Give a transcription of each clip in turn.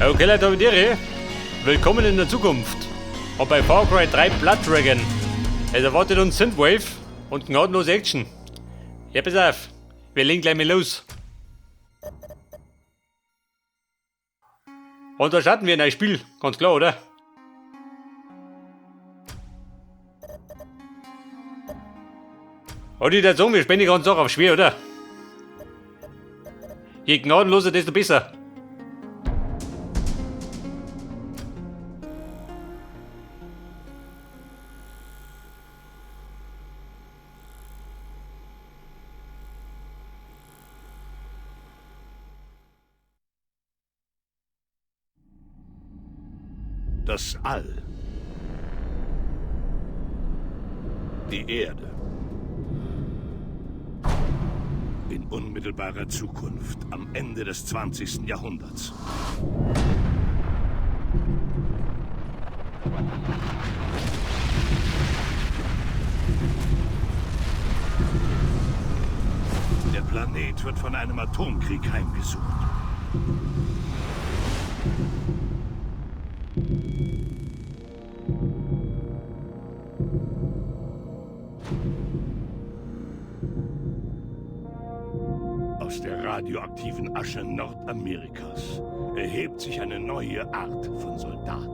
Okay, Leute, Ehre. Willkommen in der Zukunft. Und bei Far Cry 3 Blood Dragon. Es erwartet uns Synthwave und gnadenlose Action. Ja, pass auf. Wir legen gleich mal los. Und da starten wir ein neues Spiel. Ganz klar, oder? Und ich würde sagen, wir spielen die ganze Sache auf schwer, oder? Je gnadenloser, desto besser. Das All. Die Erde. In unmittelbarer Zukunft, am Ende des 20. Jahrhunderts. Der Planet wird von einem Atomkrieg heimgesucht. Aus der radioaktiven Asche Nordamerikas erhebt sich eine neue Art von Soldat.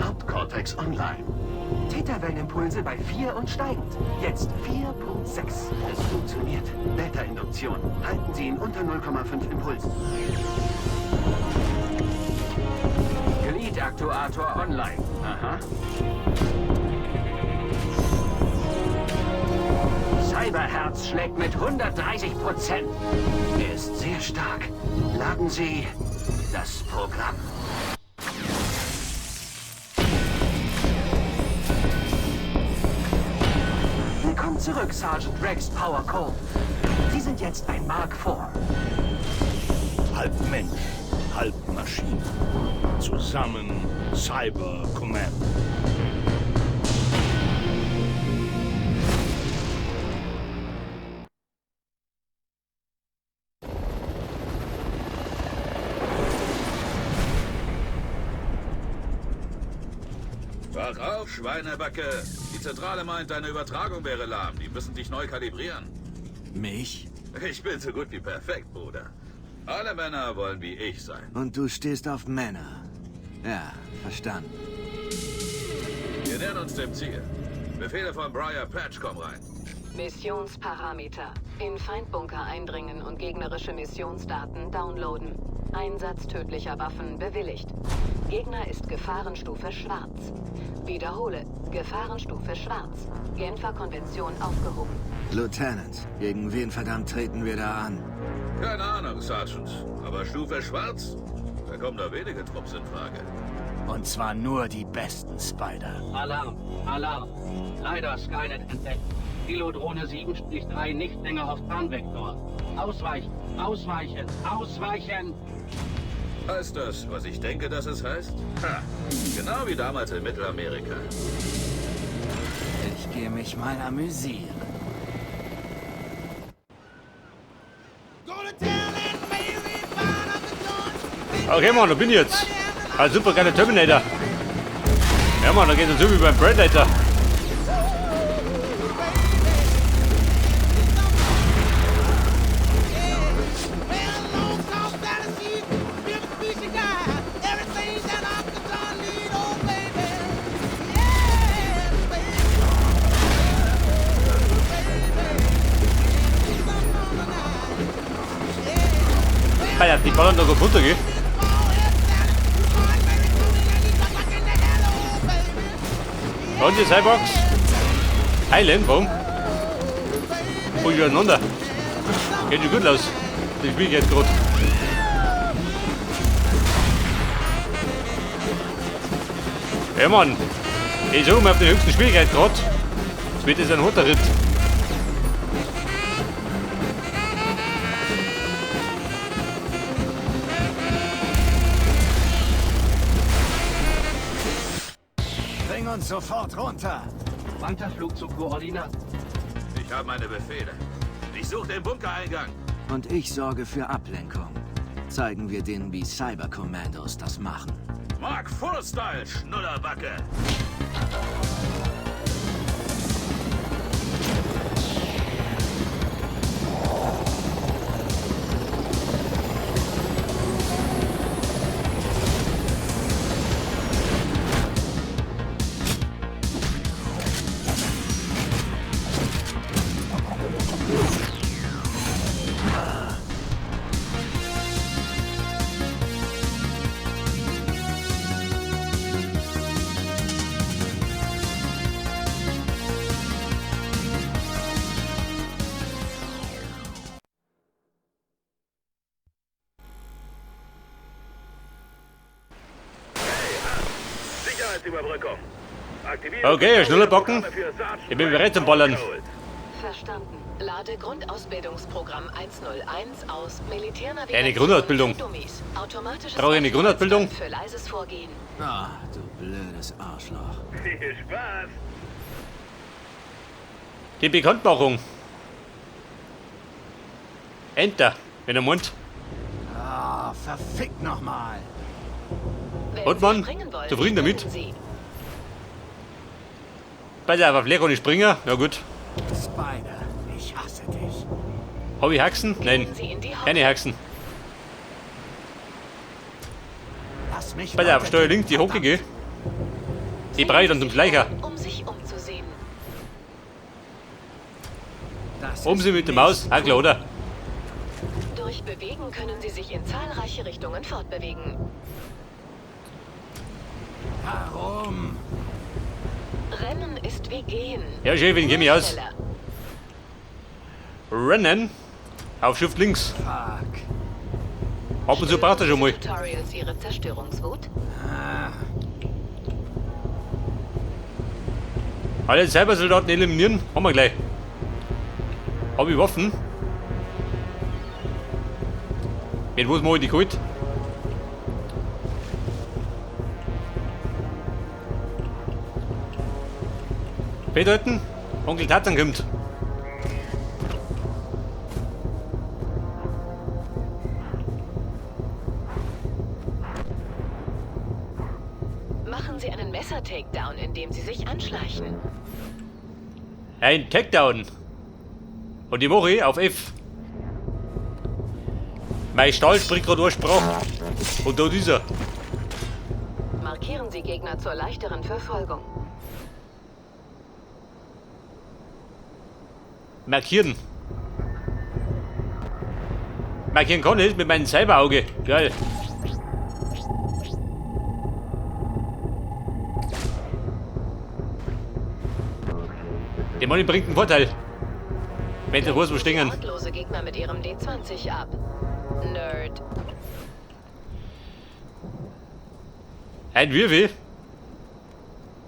Hauptkortex online. Theta-Wellenimpulse bei 4 und steigend. Jetzt 4.6. Es funktioniert. Delta-Induktion. Halten Sie ihn unter 0,5 Impulsen. Gliedaktuator online. Aha. Cyberherz schlägt mit 130%. Er ist sehr stark. Laden Sie das Programm. Willkommen zurück, Sergeant Rex Power Cole. Sie sind jetzt ein Mark IV. Halb Mensch, halb Maschine. Zusammen Cyber Command. Wach auf, Schweinebacke! Die Zentrale meint, deine Übertragung wäre lahm. Die müssen dich neu kalibrieren. Mich? Ich bin so gut wie perfekt, Bruder. Alle Männer wollen wie ich sein. Und du stehst auf Männer. Ja, verstanden. Wir nähern uns dem Ziel. Befehle von Briar Patch kommen rein. Missionsparameter. In Feindbunker eindringen und gegnerische Missionsdaten downloaden. Einsatz tödlicher Waffen bewilligt. Gegner ist Gefahrenstufe Schwarz. Wiederhole. Gefahrenstufe Schwarz. Genfer Konvention aufgehoben. Lieutenant, gegen wen verdammt treten wir da an? Keine Ahnung, Sergeant. Aber Stufe Schwarz? Da kommen da wenige Trupps in Frage. Und zwar nur die besten Spider. Alarm, Alarm. Leider Skynet entdeckt. Kilo-Drohne 7-3 nicht länger auf Tarnvektor. Ausweichen, ausweichen, ausweichen! Heißt das, was ich denke, dass es heißt? Ha! Genau wie damals in Mittelamerika. Ich gehe mich mal amüsieren. Okay, Mann, da bin ich jetzt. Ah, super geiler Terminator. Ja, Mann, da geht es so wie beim Predator. Alter, die ballern da gut runter, gell? Und die Cyborgs? Heilen, warum? Voll durcheinander. Geht schon gut los. Das Spiel geht gerade. Ja, Mann. Ich suche mal auf den höchsten Schwierigkeitsgrad. Es wird jetzt ein harter Ritt. Bring uns sofort runter. Weiterflug zu Koordinaten. Ich habe meine Befehle. Ich suche den Bunkereingang. Und ich sorge für Ablenkung. Zeigen wir denen, wie Cyber-Commandos das machen. Mark Full-Style, Schnullerbacke. Okay, Schnullerbacken. Ich bin bereit zum Ballern. Verstanden. Lade Grundausbildungsprogramm 101 aus Militärnavigation. Eine Grundausbildung. für Dummies. Automatisches Brauche ich eine Grundausbildung? Für leises Vorgehen. Ah, du blödes Arschloch. Viel Spaß. Die Bekanntmachung. Enter, wenn er meint. Ah, verfickt nochmal. Wenn Und Sie Mann, springen wollen, zufrieden damit? springen Sie. Pass auf, auf Leer kann ich springen. Na gut. Spider, ich hasse dich. Hab ich Haxen? Nein. Gehen Sie in die Keine Haxen. Lass mich Pass auf, weitergehen, Steuer links, die Hocke, gell? Die brauche ich dann zum Schleicher. Um sich umzusehen. Das Um ist sie mit der nicht Maus. Ah, klar, oder? Durch Bewegen können Sie sich in zahlreiche Richtungen fortbewegen. Warum? Rennen ist wie Gehen. Ja, schön, wen geh ich aus? Schneller. Rennen. Auf Shift links. Fuck. Ab und zu braucht er schon mal. Diese Tutorials Ihre Zerstörungswut? Alle Cybersoldaten eliminieren. Haben wir gleich. Hab ich Waffen? Mit was mach ich die geholt? Bedeuten, Onkel Tarzan kommt. Machen Sie einen Messer-Takedown, indem Sie sich anschleichen. Ein Takedown. Und die mache ich auf F. Mein Stahl spricht gerade eine Sprache. Und da dieser. Markieren Sie Gegner zur leichteren Verfolgung. Markieren. Markieren kann ich mit meinem Cyberauge. Geil. Der Mann bringt einen Vorteil. Wenn der Hose stehen. Ortlose Gegner mit ihrem D20 ab. Nerd. Ein Würfel.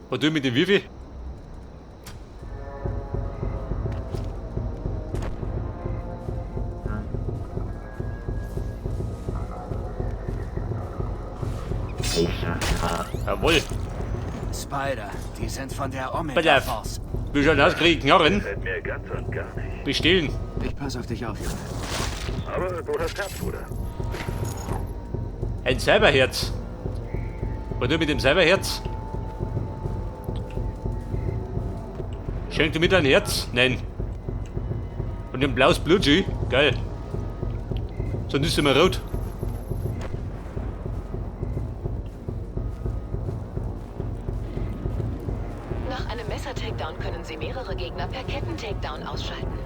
Was tue ich mit dem Würfel? Jawohl. Spider, die sind von der Pass Omega auf. Force. Wie schaut aus? Krieg ich Knarren? Gefällt mir ganz und gar nicht. Bestehlen. Ich pass auf dich auf, Junge. Aber du hast Herz, Bruder. Ein Cyberherz. Was tue ich mit dem Cyberherz? Schenkt du mir dein Herz? Nein. Und ein blaues Blut, Geil. Sonst ist es immer rot. Nach einem Messer-Takedown können Sie mehrere Gegner per Ketten-Takedown ausschalten.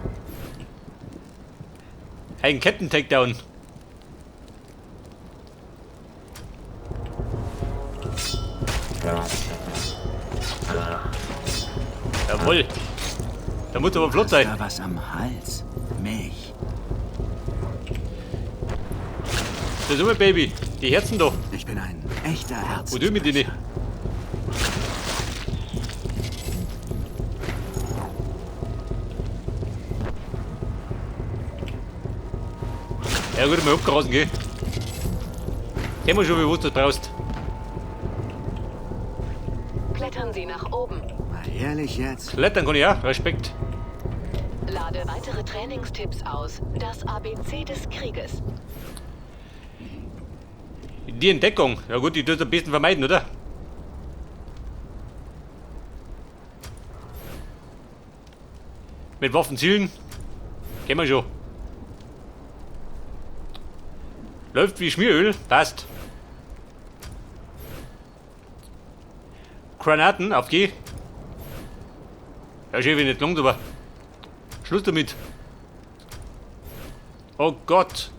Ein Ketten-Takedown. Jawohl. Da muss aber flott sein. Da was am Hals. Mich. Das ist immer, Baby. Die Herzen doch. Ich bin ein echter Herz. Wo du mit denen? Ja gut, mal abgerasen, gell? Sehen wir schon, wie du das brauchst. Klettern Sie nach oben. Mal ehrlich jetzt? Klettern kann ich auch, Respekt. Lade weitere Trainingstipps aus. Das ABC des Krieges. Die Entdeckung. Ja gut, die tust du am besten vermeiden, oder? Mit Waffen zielen. Kennen wir schon. Läuft wie Schmieröl. Passt. Granaten, auf G. Ja, schön, wenn nicht gelangt, aber Schluss damit. Oh Gott.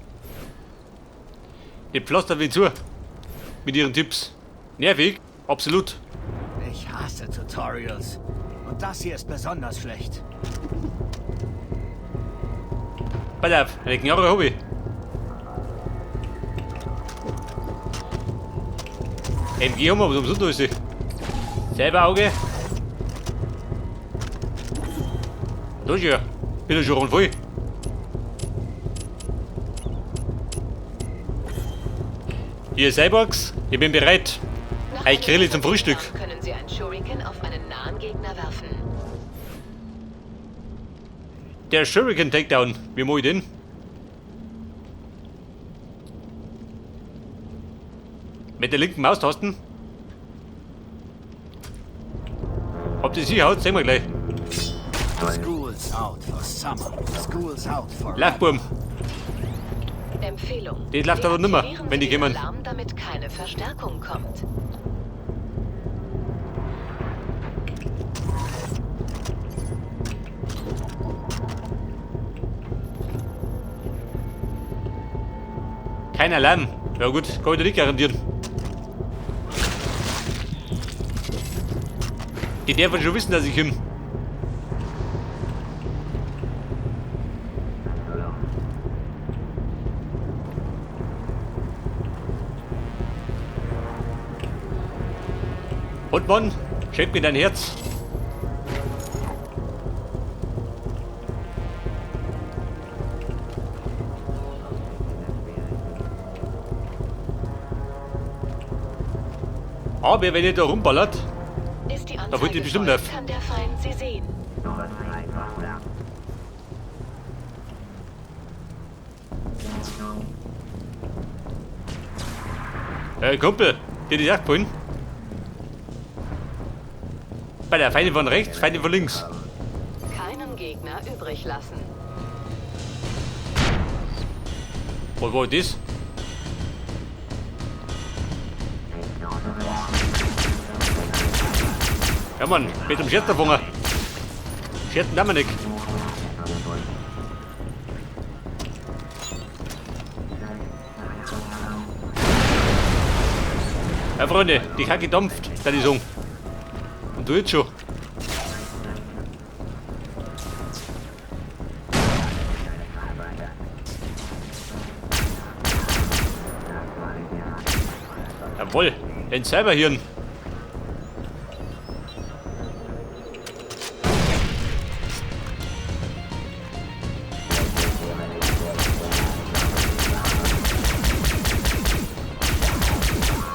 Die pflastert wie zu. Mit ihren Tipps. Nervig, absolut. Ich hasse Tutorials. Und das hier ist besonders schlecht. Pass auf, eine Knarre hab ich. MG haben wir, was umsonst ist sie. Selber Auge. Da ist ja. Bin ja schon rund voll. Hier Cyborgs, ich bin bereit. Ich grille zum Frühstück. Können Sie einen Shuriken auf einen nahen Gegner werfen? Der Shuriken Takedown, wie mach ich den? Mit der linken Maustasten? Ob das hier haut, sehen wir gleich. School's out for summer. School's out for Lachburm. Empfehlung. Die läuft aber nimmer, wenn die kommen. Alarm, damit keine Verstärkung kommt. Kein Alarm. Ja gut, kann ich dir nicht garantieren. Die dürfen schon wissen, dass ich hin. Und Mann, schenk mir dein Herz. Aber wenn ihr da rumballert, Ist die da wollt ihr Anzeige bestimmt voll, auf. kann der Feind sie sehen. Hey Kumpel, dir die Jagd vorhin. Bei der Feinde von rechts, Feinde von links. Keinen Gegner übrig lassen. Was war das? Ja Mann, mit dem Scherz davon. Scherzen darf man nicht. Ja Freunde, die Kacke dampft, da die Song. Und du jetzt schon. Jawohl, den Cyberhirn.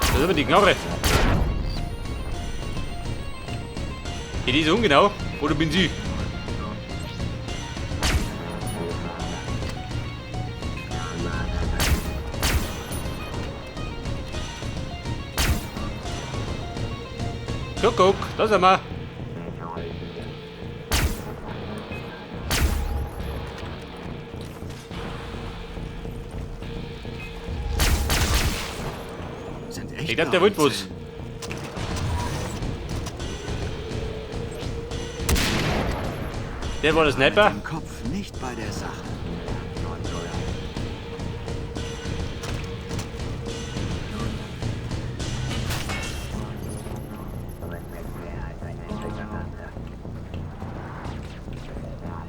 Das ist aber die Knarre. Die ist ungenau, oder bin sie? Kuckuck, da sind wir. Sind echt Ich glaub, der wollte was. Der war der Sniper. Im Kopf nicht bei der Sache.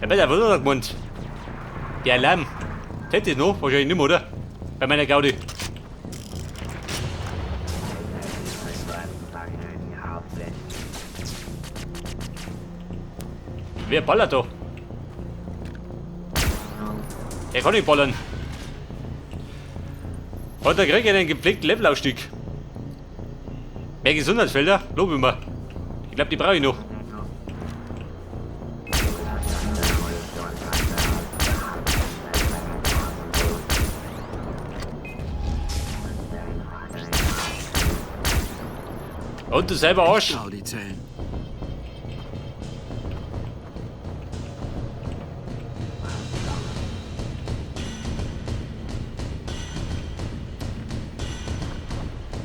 Ja, besser, was hat er gemeint? Der Alarm. Kennt ihr noch? Wahrscheinlich nicht mehr, oder? Bei meiner Gaudi. Wer ballert da? Er kann nicht ballern. Und da krieg ich einen gepflegten Levelaufstieg. Mehr Gesundheitsfelder, lob ich mir. Ich glaube, die brauche ich noch. Und du selber Arsch. Schau die Zellen.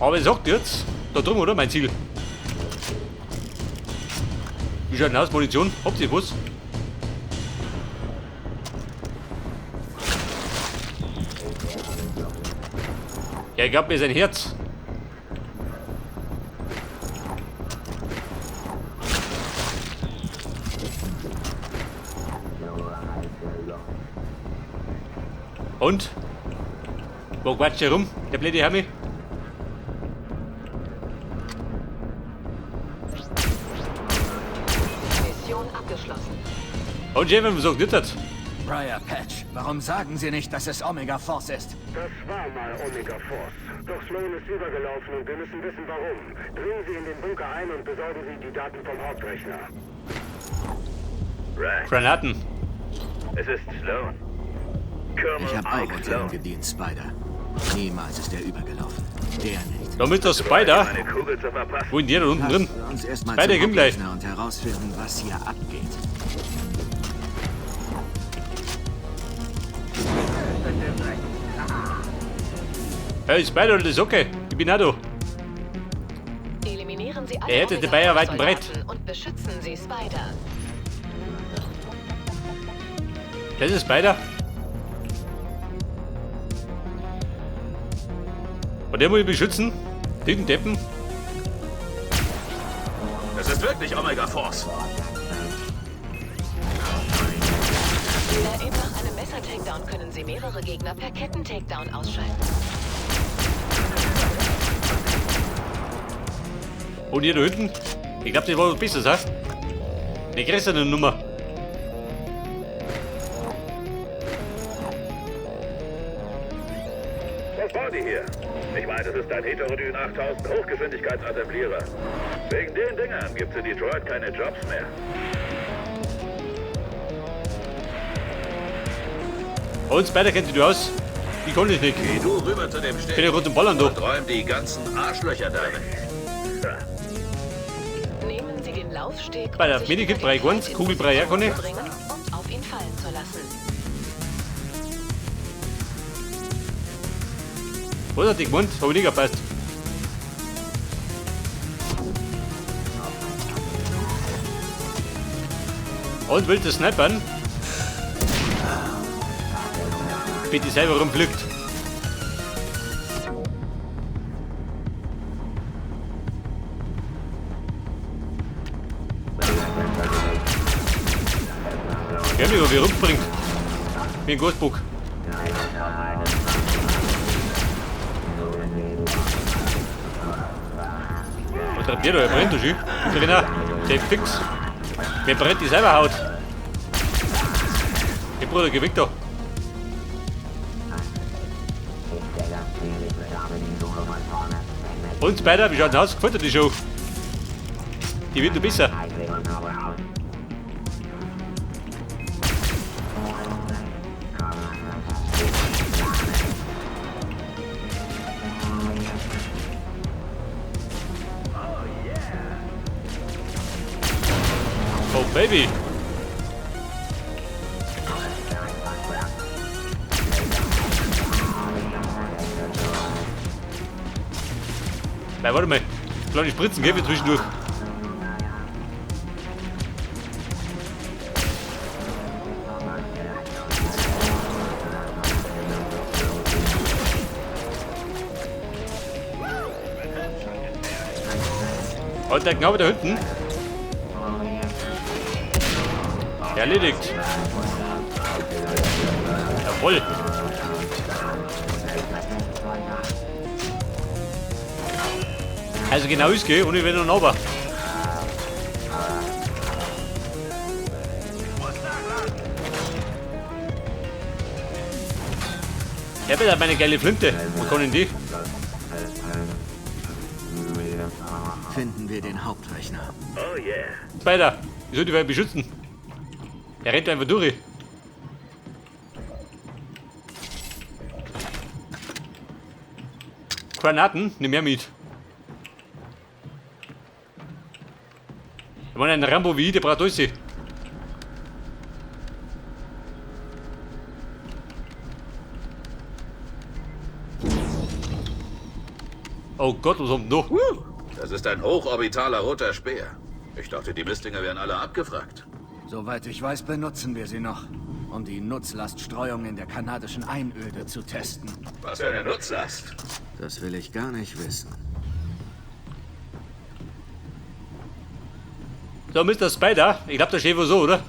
Aber ich sag dir jetzt, da drüben, oder? Mein Ziel. Wie schaut denn aus? Munition? Habt ihr was? Ja, ich glaub mir sein Herz. Und? Wo quatscht der rum? Der blöde Hermi? Mission abgeschlossen. Und Jevin, was sagt das? Briar Patch, warum sagen Sie nicht, dass es Omega Force ist? Das war mal Omega Force. Doch Sloan ist übergelaufen und wir müssen wissen, warum. Dringen Sie in den Bunker ein und besorgen Sie die Daten vom Hauptrechner. Granaten. Es ist Sloan. Ich habe auch unter ihm gedient, Spider. Niemals ist er übergelaufen. Der nicht. Da mit der Spider. Eine Kugel zu verpassen. Wo ist denn der da unten drin? Lassen wir uns erstmal Spider, zum komm gleich. Hauptrechner und herausfinden, was hier abgeht. Hey, Spider, das ist okay. Ich bin auch da. Eliminieren Sie alle Er hätte den Bayer weit und breit. Omega-Force-Soldaten und beschützen Sie Spider. Das ist Spider. Und der muss ich beschützen. Den Deppen. Es ist wirklich Omega Force. Eben nach einem Messer-Takedown können Sie mehrere Gegner per Ketten-Takedown ausschalten. Und hier da hinten. Ich glaube, das war was Besseres, ha? Eine größere Nummer. Was baut ihr hier? Ich meine, das ist ein Heterodyn 8000 Hochgeschwindigkeitsassemblierer. Wegen den Dingern gibt's in Detroit keine Jobs mehr. Und Spider kennt sich du aus. Ich kann dich nicht. Geh du rüber zu dem Steg. Bin ja gerade zum Ballern da. Und räum die ganzen Arschlöcher da weg. Nehmen Sie den Laufsteg, Bei der sich Medikit über den brei Feind eins, in Kugel brei Position auch keine. zu bringen und auf ihn fallen zu lassen. Was hat die gemeint? Hab ich nicht gepasst. Und will das snipern? Bitte selber rumfliegt. Ja, wie rumspringt. Wie ein Ghostbook. Was treibt der da? Er brennt doch schon. Ich bin auch. Der fix. Mir brennt die selber Haut. Hey Bruder, geh weg da. Und Spider, wie schaut denn aus? Gefällt dir die Show? Die wird noch besser. Oh Baby. Nein, warte mal. Kleine Spritzen gebe ich zwischendurch. Und der Knabe da hinten. Erledigt. Jawohl. Also genau ist gell, ohne wenn und aber. Ich habe ja meine geile Flinte. Wo kann denn die? Finden wir den Hauptrechner. Oh yeah. Spider, ich soll die Welt beschützen. Er rennt einfach durch. Granaten, nimm mehr mit. Ich meine, ein Rambo wie ich, der braucht alles. Oh Gott, was haben wir noch? Das ist ein hochorbitaler roter Speer. Ich dachte, die Mistdinger wären alle abgefragt. Soweit ich weiß, benutzen wir sie noch, um die Nutzlaststreuung in der kanadischen Einöde zu testen. Was für eine Nutzlast? Das will ich gar nicht wissen. So, Mr. Spider, ich glaube, da steht wohl so, oder?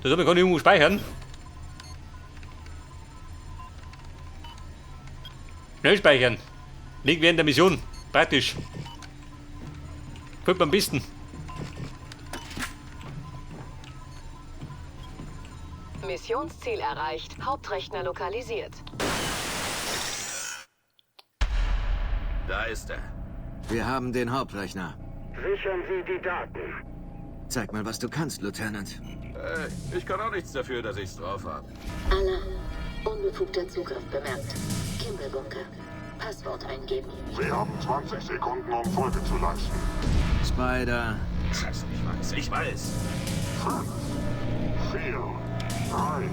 Da soll man gar nicht irgendwo speichern. Schnell speichern. Liegt während der Mission. Praktisch. Gefällt mir am besten. Missionsziel erreicht. Hauptrechner lokalisiert. Da ist er. Wir haben den Hauptrechner. Sichern Sie die Daten. Zeig mal, was du kannst, Lieutenant. Hey, ich kann auch nichts dafür, dass ich's drauf habe. Alarm. Unbefugter Zugriff bemerkt. Kimball-Bunker. Passwort eingeben. Sie haben 20 Sekunden, um Folge zu leisten. Spider. Scheiße, ich weiß, ich weiß. 5, 4, 3,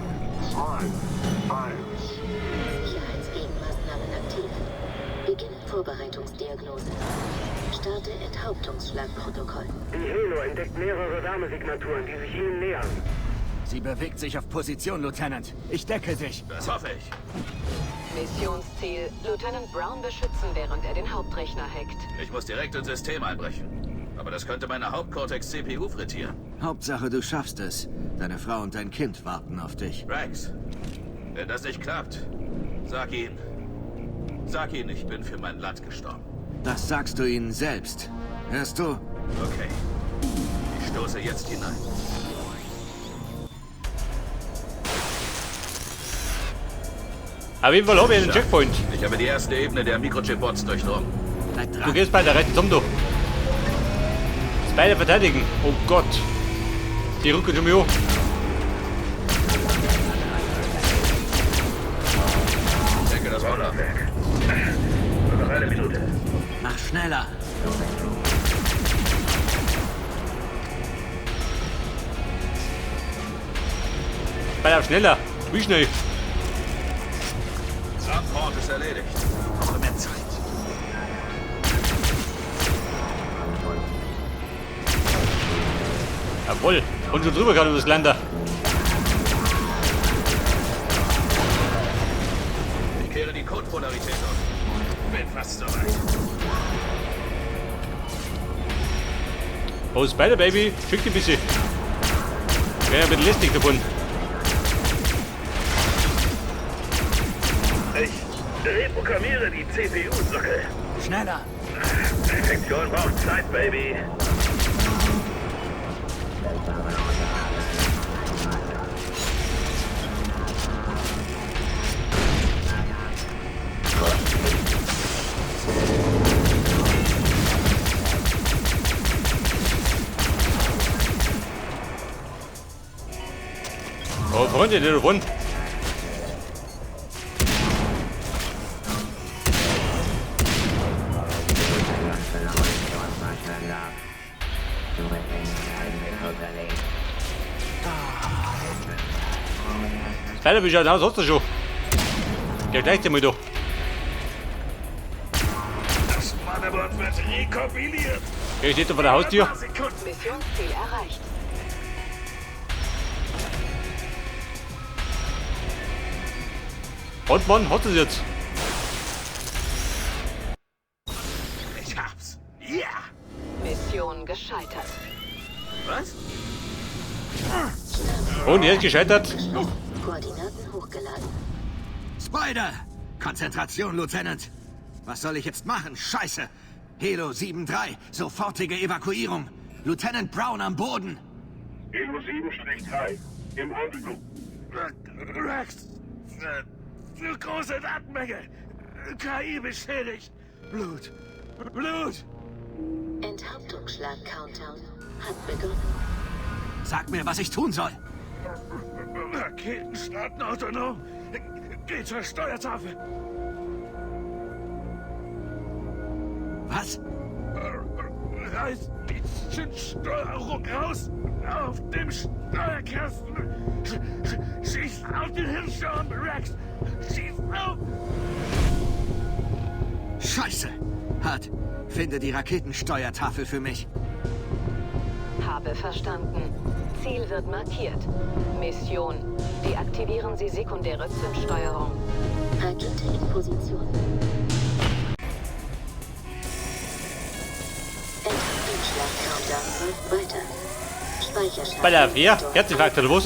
2, 1. Sicherheitsgegenmaßnahmen aktiv. Beginne Vorbereitungsdiagnose. Starte Enthauptungsschlagprotokoll. Die Helo entdeckt mehrere Wärmesignaturen, die sich Ihnen nähern. Sie bewegt sich auf Position, Lieutenant. Ich decke dich. Das hoffe ich. Missionsziel: Lieutenant Brown beschützen, während er den Hauptrechner hackt. Ich muss direkt ins System einbrechen. Aber das könnte meine Hauptcortex-CPU frittieren. Hauptsache, du schaffst es. Deine Frau und dein Kind warten auf dich. Rex, wenn das nicht klappt, sag ihnen, ich bin für mein Land gestorben. Das sagst du ihnen selbst. Hörst du? Okay. Ich stoße jetzt hinein. Auf jeden Fall habe ich einen Checkpoint. Ich habe die erste Ebene der Mikrochip-Bots durchdrungen. Bleib Du dran. gehst bei der rechts um, du. Spider verteidigen. Oh Gott. Die rücken schon mal an. Ich denke, das auch noch. Nur noch eine Minute. Mach schneller. Spider schneller. Wie schnell? Support ist erledigt. Ich brauche mehr Zeit. Jawohl. Und schon drüber gerade über das Lander. Ich kehre die Codepolarität um. Bin fast soweit. Oh, Spider Baby, schick dich ein bisschen. Wäre ein bisschen lästig davon. Ich reprogrammiere die CPU-Sockel. Schneller. Perfektion braucht Zeit, Baby. Oh, Freunde, der davon. Spider, wie schaut aus? Hast du schon? Ja, gleich dir mal da. Das Motherboard wird rekompiliert. Er steht da vor der Haustür. Missionsziel erreicht. Und Mann, hat es jetzt? Ich hab's. Ja! Mission gescheitert. Was? Und er ist gescheitert. Koordinaten hochgeladen. Spider! Konzentration, Lieutenant. Was soll ich jetzt machen? Scheiße! Helo 7-3, sofortige Evakuierung. Lieutenant Brown am Boden. Helo 7-3 im Anflug. Rex! Zu große Datenmenge! KI beschädigt! Blut! Blut! Enthauptungsschlag-Countdown hat begonnen. Sag mir, was ich tun soll. Raketen starten autonom! Geh zur Steuertafel! Was? Reiß die Zündsteuerung raus! Auf dem Steuerkasten! Schieß auf den Hirnstamm, Rex! Schieß auf! Scheiße! Hart, finde die Raketensteuertafel für mich. Habe verstanden. Ziel wird markiert. Mission. Deaktivieren Sie sekundäre Zündsteuerung. Rakete in Position. Enthauptungsschlag-Countdown läuft weiter. Speicherstatus. Bei der Wehr? Herzinfarkt oder was?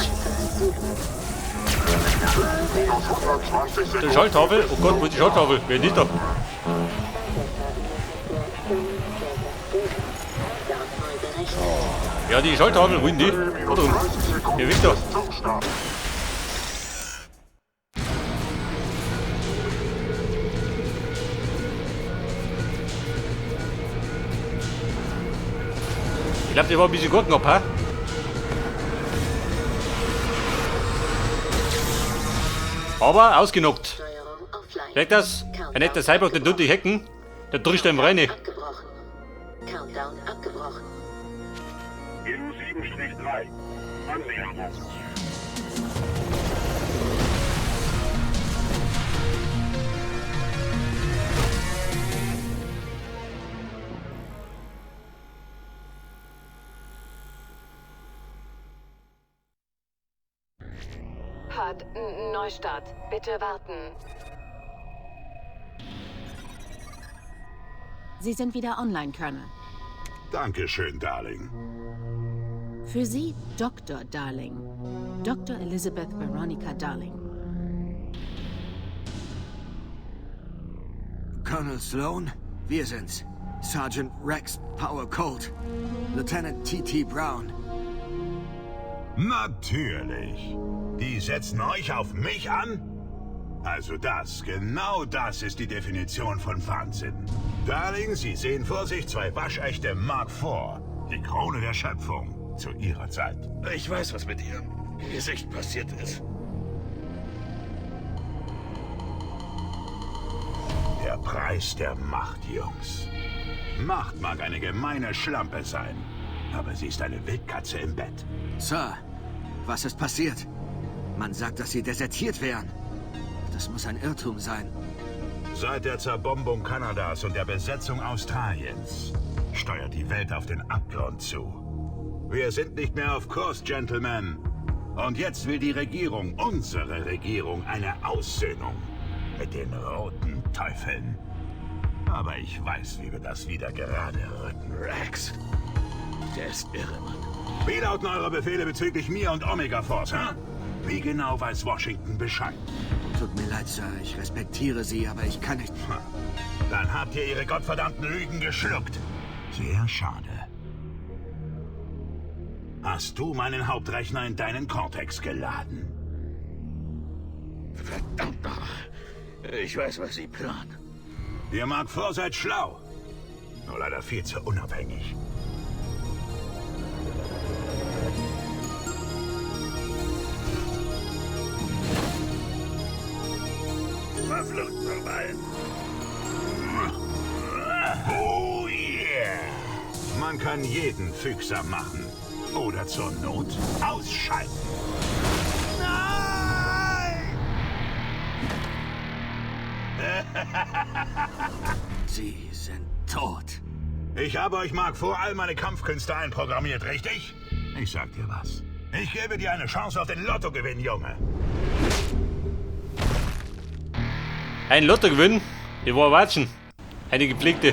Die Schalltafel? Oh Gott, wo ist die Schalltafel? Wer ist die da? Ja, die Schalltafel, wo ist die? Da drüben. Hier, Victor. Ich glaube, die war ein bisschen Gurken ab, hä? Aber ausgenockt. Merkt das? Ein netter Cyborg, den tut die hacken. Der drischt einem rein. Abgebrochen. Countdown abgebrochen. Helo 7-3. Annäherung. Hat Neustart. Bitte warten. Sie sind wieder online, Colonel. Dankeschön, Darling. Für Sie Dr. Darling. Dr. Elizabeth Veronica Darling. Colonel Sloan, wir sind's. Sergeant Rex Power Colt. Lieutenant T.T. Brown. Natürlich. Die setzen euch auf mich an? Also das, genau das ist die Definition von Wahnsinn. Darling, Sie sehen vor sich zwei waschechte Mark IV. Die Krone der Schöpfung. Zu ihrer Zeit. Ich weiß, was mit ihrem Gesicht passiert ist. Der Preis der Macht, Jungs. Macht mag eine gemeine Schlampe sein, aber sie ist eine Wildkatze im Bett. Sir, was ist passiert? Man sagt, dass Sie desertiert wären. Das muss ein Irrtum sein. Seit der Zerbombung Kanadas und der Besetzung Australiens steuert die Welt auf den Abgrund zu. Wir sind nicht mehr auf Kurs, Gentlemen. Und jetzt will die Regierung, unsere Regierung, eine Aussöhnung mit den roten Teufeln. Aber ich weiß, wie wir das wieder gerade rücken. Rex, der ist irre, Mann. Wie lauten eure Befehle bezüglich mir und Omega Force, hä? Wie genau weiß Washington Bescheid? Tut mir leid, Sir. Ich respektiere Sie, aber ich kann nicht... Dann habt ihr Ihre gottverdammten Lügen geschluckt. Sehr schade. Hast du meinen Hauptrechner in deinen Cortex geladen? Verdammt noch. Ich weiß, was Sie planen. Ihr Mark IV seid schlau. Nur leider viel zu unabhängig. Verflucht nochmal! Oh yeah! Man kann jeden fügsam machen. Oder zur Not ausschalten. Nein! Sie sind tot. Ich habe euch, Mark, vor all meine Kampfkünste einprogrammiert, richtig? Ich sag dir was. Ich gebe dir eine Chance auf den Lottogewinn, Junge. Ein Lottogewinn? Ich war watschen. Eine gepflegte.